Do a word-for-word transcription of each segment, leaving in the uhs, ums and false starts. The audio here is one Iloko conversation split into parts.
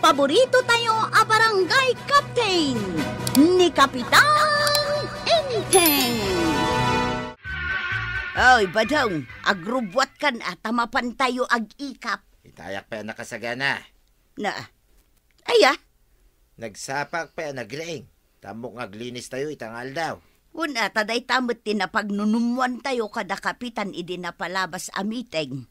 Paborito tayo a barangay captain, ni Kapitan Enteng. Oy, Badong, agrubuatkan a ta mapan tayo ag-ikap. Itayak pay a nakasagana. Na, aya? Nagsapak pay a nagriing. Tammok nga aglinis tayo ita nga aldaw. Wen a, ta dayta met ti napagnunummoan tayo kada kapitan idi napalabas a meeting.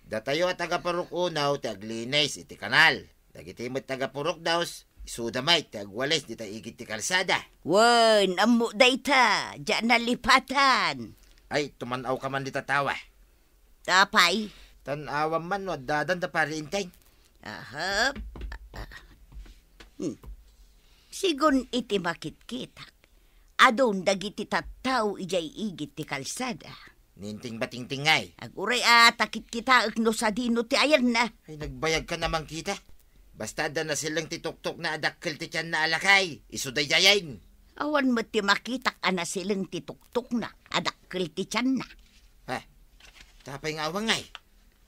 Datayo a taga Purok Unaw ti aglinis iti kanal. Dagiti met taga Purok Dos, isuda met ti agwalis dita igid ti kalsada. Wen, ammo dayta, diak nalipatan. Ay, tuman-aw ka man dita tawa. Apay? Tan-awam man no addadan da Pari Enteng. Aha. Hmm. Sigun iti makitkitak, adun dagiti tattao idiay igid ti kalsada. Ni Enteng ba Tingting ngay? Aguray a ta kitkitaek no sadino ti ayanna. Ay, nagbayag ka naman kita. Basta adda nasileng ti tuktok na adakkel ti tiyan na alakay. Isu daydiayen. Awan met ti makitak a nasileng ti tuktok na adakkel ti tiyan na. Ha? Tapay nga awan ngay?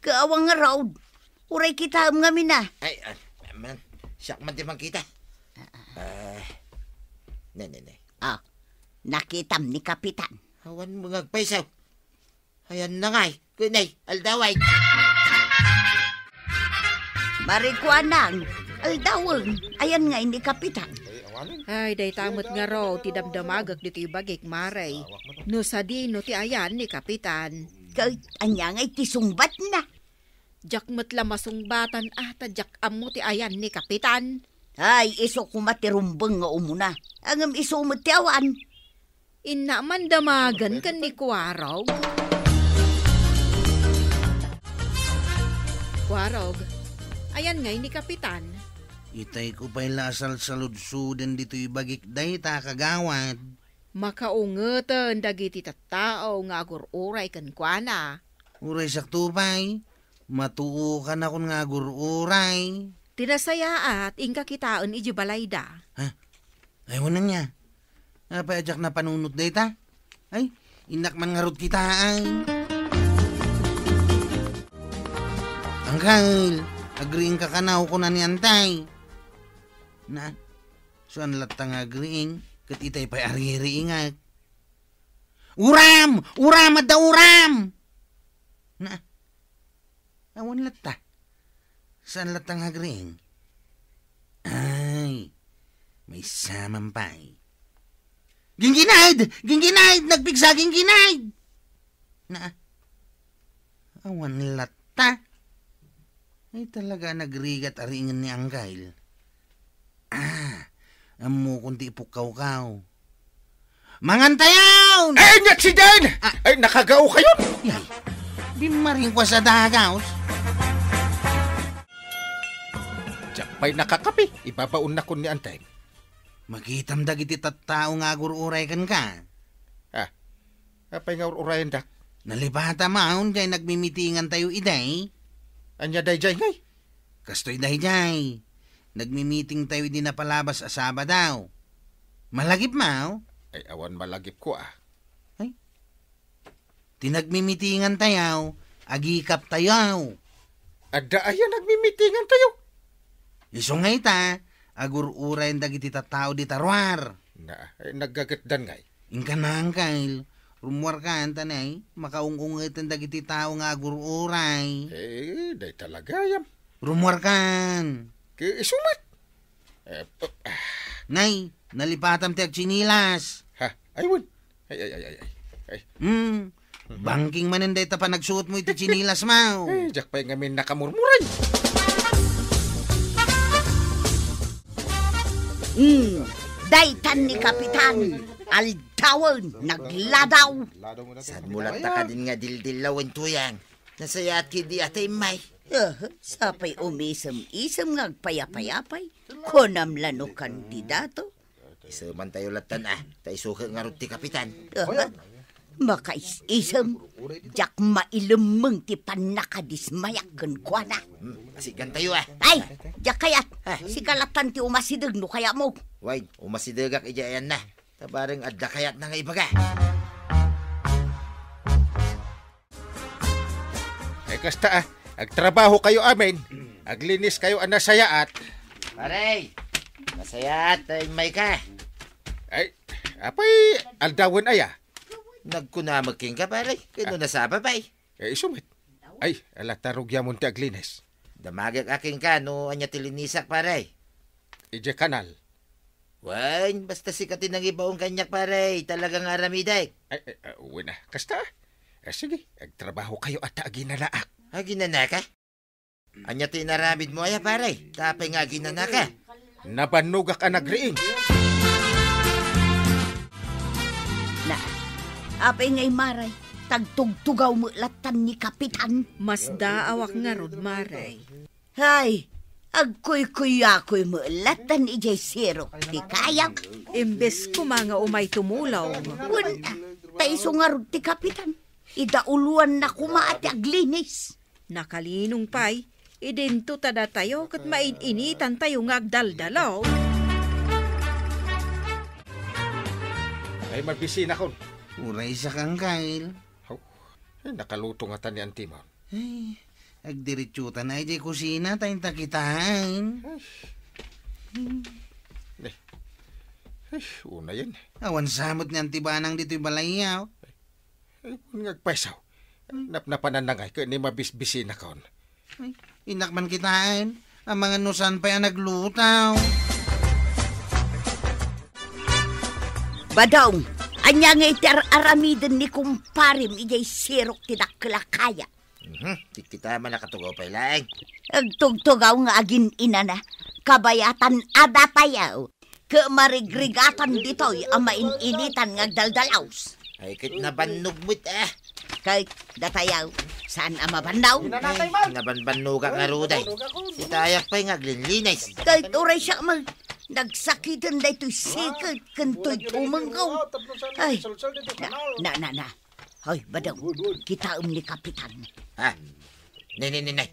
Kaawan nga raod. Uray kitaem ngamin a. Ay, ah, man, siak man ti mangkita. Ah, ne, ne, ne. Ah, nakitam ni Kapitan. Awan mo ngagpaysaw. Ayan na ngay. Kunay, aldaway. Marikuanang, aldawen, ayan ngay ni Kapitan. Ay, dayta met nga raod ti damdamagek ditoy bagik, Mare. No sadino ti ayan ni Kapitan. Ket ania ngay ti sungbatna? Diak met la masungbatan a ta diak ammo ti ayan ni Kapitan. Ay, isu koma ti rumbeng nga umuna. Ngem isu met ti awan. Inna man damagen ken ni Kuarog. Kuarog, ayan ngay ni Kapitan? Itay ko pay la a salsaludsuden ditoy bagik dayta, kagawad. Makaungeten dagiti tattao nga agur-uray kenkuana. Uray sakto pay, matuokanakon nga agur-uray. Ti nasayaat, inka kitaen idiay balayda. Ha? Ay, wen ania. Apay a diak napanunot dayta? Ay, innak man ngarud kitaen. Angkel, agriingka kano, kuna ni Antay. Na, saan latta nga agriing, ket itay pay aririingak. Uram! Uram! Adda uram! Na, awan latta. Saan latta nga agriing? Ay, maysa man pay. Gingginaid! Gingginaid! Nagpigsa, gingginaid! Na, awan latta. Ay, talaga a nagrigat a riingen ni Angkel. Ah, ammokon ti ipukkawkaw. Mangan tayon! Ay, ania si Jen! Ah. Ay, nakagao kayon! Yay, di maringkwas a dagaos. Diak pay nakakape, ibabaonnakon ni Antay. Makitam dagiti tattao nga agur-uray kenka. Ah, apay nga ur-urayendak? Nalipatam a, jay nagmimitingan tayo idiay. Ania dayjay ngay? Kastoy dayjay. Nagmimiting tayo idi napalabas a Sabado. Malagip maw? Ay, awan malagipko a. Ay, ti nagmimitingan tayo, agikap tayo. Adda aya nagmimitingan tayo? Isu ngay ta, agur-urayen dagiti tattao dita ruar. Na, eh, naggagetdan ngay. Inka na, Angkel. Rumuarkan ta nay, makaung-ungeten dagiti tao nga agur-uray. Eh, dayta la gayam. Rumuarkan. Ke, isu met. Eh, p-, ah. Nay, nalipatam ti agtsinilas. Ha? Ay, wen. Ay, ay, ay, ay, ay. Ay. Hmm. Mhm. Bangking manen dayta panagsuot mo iti tsinilas mo. Eh, diak pay ngamin nakamurmuray. Hmm. Daytan ni Kapitan. Aldawen, nagladaw. Saan mo latta kadin nga dildillawen, Tuyang? Nasayaat kidi a timmay. Ah, sapay umisem-isem nga agpayapayapay. Kunam la no kandidato. Iseman tayo lattan a, ta isuke ngarud ti kapitan. Ah, makais-isem, diak mailemmeng ti pannakadismayak kenkuana. Hmm, asigan tayo a. Ay, diak kayat. Ah. Sika lattan ti umasideg no kayatmo. Way, umasidegak idiay ayanna. Ta bareng adda kayatna nga ibaga. Ay, kasta, ah. Agtrabaho kayo amin. Aglinis kayo a nasayaat. Pare, nasayaat ta immayka. Ay, apay, aldawen aya? Nagkuna met kenka, pare. Ken no nasapa pay? Eh, isu met. Ay, ala ta rugiamon ti aglinis. Damagek a kenka no ania ti linisak, pare. Idiay kanal. Wen, basta sika ti nangibaon kaniak, pare. Talaga nga aramidek. Ay, ay, ah, wen a. Kasta? Ah, sige, agtrabahokayo ta aginanaak. Aginanaka? Ania ti inaramidmo aya, pare? Ta apay nga aginanaka? Nabannogak a nagriing. Na, apay nga imaray, tagtugtugaw met lattan ni Kapitan. Masdaawak ngarud, maray. Hay, agkuykuyakoy met lattan idiay sirok ti kayam. Imbes koma nga umay tumulong. Wen, ta isu ngarud ti Kapitan. Idauloanna koma a ti aglinis. Nakalinong pay, idinto ta datayo ket main-initantayo nga agdaldalaw. Ay, mabisinakon. Uray sa kangkail. Haw, ay, nakaluto ngata ni Antimon. Ay, agdiritsutan ay di kusina, ta inta kitaen. Ay. Ne. Ay, unayen. Awan samot ni Antibanang ditoy balay, aw. Ay, kun nga agpayso. Napnapanan na ngay, ket ni mabisbisinakon. Ay, innak man kitaen. Amangan no saan pay a naglutaw. Badong, ania nga iti ar-aramiden ni kumparem idiay sirok ti dakkel a kaya? Mhm, ti kita man nakatugaw pay laeng. Agtugtugaw nga agin-inana, kabayatan a datayaw. Ket marigrigatan ditoy a main-initan nga agdaldalaws. Ay, ket nabannog met, ah. Ket datayaw, saan a mabannaw? Ay, nabanbannogak ngarud ay. Itayak pay nga aglinlinis. Ket uray siak man, nagsakiten daytoy siket ken toy tumengko. Ay, na, na, na, na. Hoy, Badong, kitaem ni Kapitan. Ha? Nay, nay, nay, nay.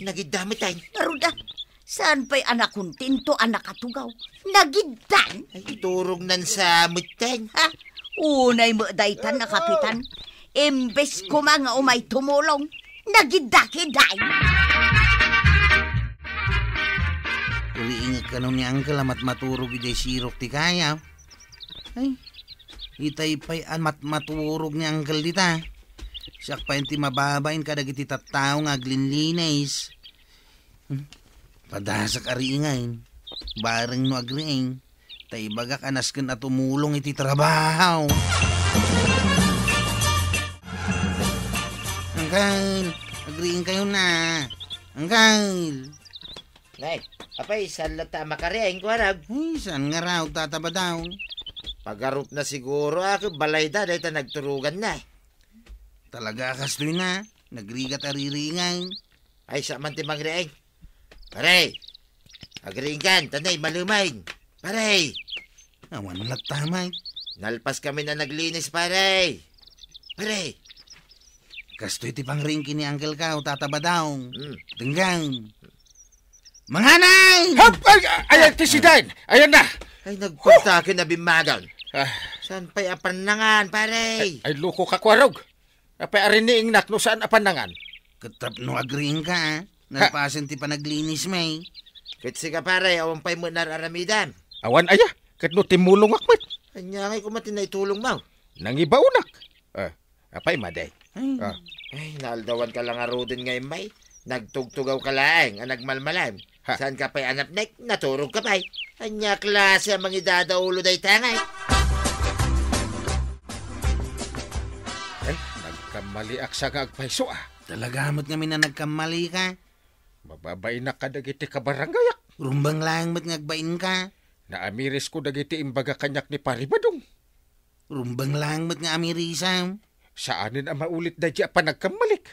Nagidda met, ay. Ngarud a, saan pay a nakontento a nakatugaw? Nagiddan? Ay, iturog nan sa met, ay. Ha? Unay met daytan a Kapitan. Imbes koma nga umay tumulong, nagidda ketdi. Uriingek kano ni Uncle a matmaturog idiay sirok ti kaya. Ay, itay pay a matmaturog ni Uncle dita. Siak pay ti mababain kadagiti tattao nga aglinlinis. Hmm? Padasak a riingan. Bareng no agriing, ta ibagak a nasken a tumulong iti trabaho. Uncle, agriing kayo na. Uncle! Nay, apay, saan latta a makariing, kuarag? Ay, saan nga raw, Tata Badong? Pagarupna siguro a ket balayda dayta nagturoganna. Talaga a kastoy na, nagrigat a ririingan. Ay, saan man ti mangriing? Pare, agriingkan, ta nay, malumain. Pare! Awan latta met. Nalpas kami na naglinis, pare. Pare! Kastoy ti pangriing ken ni Uncle ko, Tata Badong. Hmm. Denggen. Manganay! Hap! Ay, ay, ay, ti sidaen! Ayan na! Ay, nagpunta ken a bimmagon. Ah. Saan pay a pannangan, pare? Ay, ay, loko ka, kuarog. Apay a riniingnak no saan a pannangan? Ket tapno agriingka, ah. Ha? Nalpasen ti panaglinis, may. Ket sika, pare, awan pay met ar-aramidem. Awan aya, ket no timmulongak met. Ania ngay koma ti naitulongmo? Nangibaonak. Ah, apay madi? Ay. Ah. Ay, naaldawanka la ngaruden nga immay. Nagtugtugawka laeng a nagmalmalem. Ha? Saanka pay a napnek, naturogka pay. Ania klase a mangidadaulo dayta ngay? Ay, nagkammaliak sa nga agpayso, ah. Talaga met ngamin a nagkammalika? Mababainak kadagiti kabarangayak. Rumbeng laeng met nga agbainka. Naamirisko dagiti imbaga kaniak ni Pari Badong. Rumbeng laeng met nga amirisam. Saanen a maulit daydi a panagkammalik.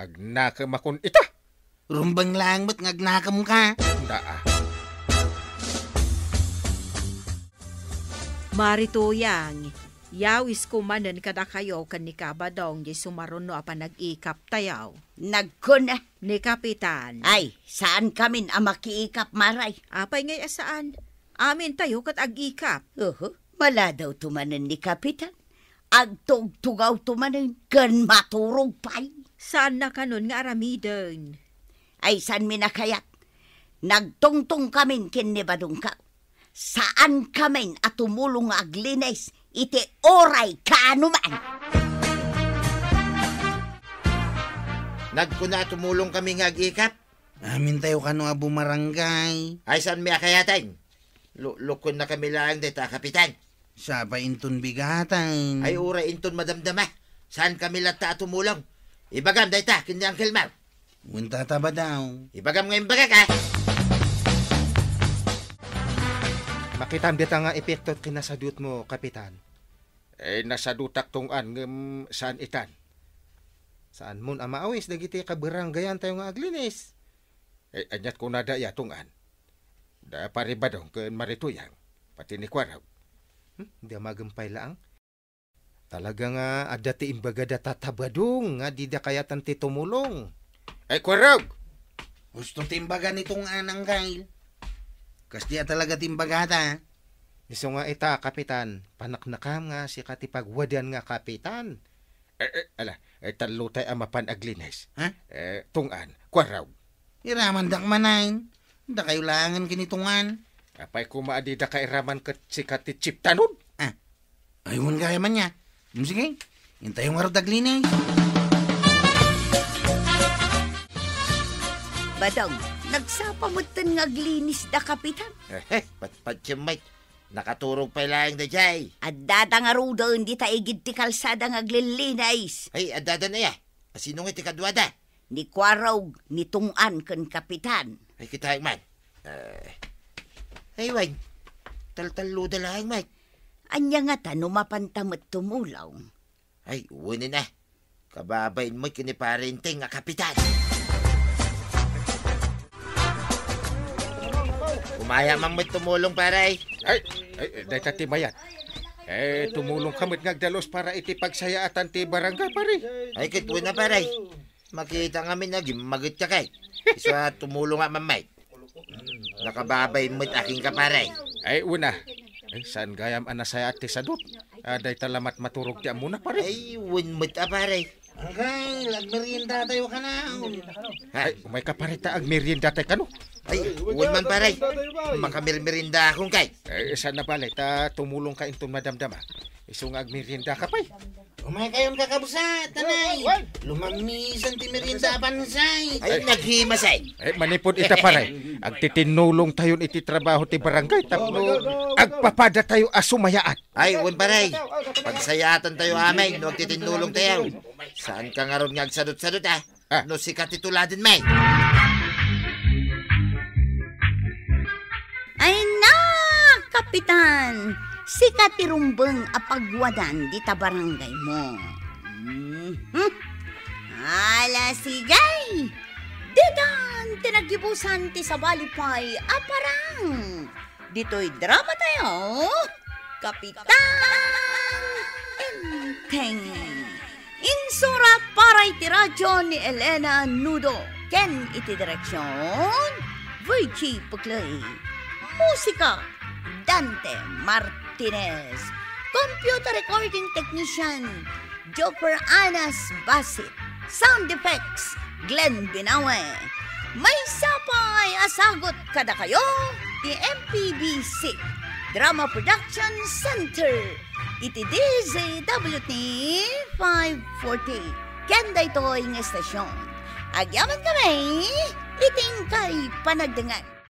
Agnakemakon ita. Rumbeng laeng met nga agnakemka. Naa. Mari Tuyang, yawisko manen kadakayo ken ni Kabadong diay sumaruno a panag-ikaptayo. Nagkuna. Ni Kapitan. Ay, saankamin a makiikap, Maray. Apay ngay a saan? Amintayo ket ag-ikap. Uhu, maladawto manen ni Kapitan. Agtugtugawto manen ken maturog pay. Saanna kanon nga aramiden? Ay, saanmin a kayat? Nagtungtongkamin ken ni Badongko. Saankamin a tumulong nga aglinis iti uray kaanoman. Nagkuna a tumulongkami nga ag-ikap. Amintayo kano a bumarangay. Ay, saanmi a kayaten? Lu-, lukonnakami laeng dayta a kapitan. Sapay inton bigaten. Ay, uray inton madamdama. Saankami latta a tumulong. Ibagam dayta ken ni Uncle Mau. Wen, Tata Badong. Ibagam nga imbagak, a. Makitam dita nga epekto ti nasadutmo, Kapitan. Eh, nasadutak, Tong-an, ngem saan itan. Saanmon a maawis dagiti kabarangayantayo nga aglinis. Eh, aniat kunada iya, Tong-an? Da Pari Badong ken Mari Tuyang, pati ni Kuarog. Hmm? Di a maagem pay laeng? Talaga nga adda ti imbagada Tata Badong nga dida kayaten ti tumulong. Ay, Kuarog! Husto ti imbaga ni Tong-an, Uncle. Kasdi a talaga ti imbagada. Isu nga ita, Kapitan, paneknekam nga sika ti pagwadian nga kapitan. Eh, eh, ala, eh, tallo tay a mapan aglinis. Ha? Eh, Tong-an, Kuarog. Iramandak manen. Dakayo laengen ken ni Tong-an. Apay koma a didaka iraman ket sika ti chief tanod? Ah, ay, wen gayam ania. Hmm, sige, intayo ngarud aglinis. Badong, nagsapa metten nga aglinis da, Kapitan. Eh, eh, pat-, patiem met. Nakaturog pay laeng daydiay. Addada ngaruden dita igid ti kalsada nga aglilinis. Ay, addada aya. Asino nga ti kaduada? Ni Kuarog, ni Tong-an, ken Kapitan. Ay, kitaek man. Eh, ay, wen. Taltalloda laeng met. Ania ngata no mapanta met tumulong? Ay, wen a. Kababain met ken ni Pare Enteng a kapitan. Umaya man met tumulong, pare. Ay, ay, dayta ti mayat. Eh, tumulongka met nga agdalus para iti pagsayaatan ti barangay, pare. Ay, ket wen a, pare. Makita ngamin a gimmagetka ket. Isu a tumulong a mamay. Nakababay met a kenka, pare. Ay, wen a. Ay, saan gayam a nasayaat ti sadut? Ah, dayta lamat maturog ti ammona, pare. Ay, wen met a, pare. Uncle, agmeriendatayo kano. Ha? Ay, umayka, pare, ta agmeriendatay kano. Ay, wen man, pare. Makamermeriendakon kay. Eh, saan a bale, ta tumulongka inton madamdama. Isu nga agmeriendaka pay. Umaykayon kakabsat, anay. Lumammisan ti merienda a pansay. Ay, naghimasay. Eh, manipud ita, pare. Agtitinnulongtayon iti trabaho ti barangay tapno agpapadatayo a sumayaat. Ay, wen, pare. Pagsayaatantayo amin no agtitinnulongtayo. Saanka ngarud nga agsadut-sadut, a? Ah. No sika ti tuladen, may. Ay na, Kapitan! Sika ti rumbeng a pagwadan dita barangaymo. Mhm. Ala, sige! Ditan ti naggibusan ti sabali pay a parang. Ditoy drama tayo, Kapitan Enteng. Insurat para iti radyo ni Elena Nudo ken iti direksyon, Virgie Puclay. Musika, Dante Martinez. Computer recording technician, Joker Anas Basit. Sound effects, Glenn Binawe. Maysa pay a sagut kadakayo ti M P B C Drama Production Center iti D Z W T five forty. Ken daytoy nga estasyon, agyamankami iti inkay panagdengngeg.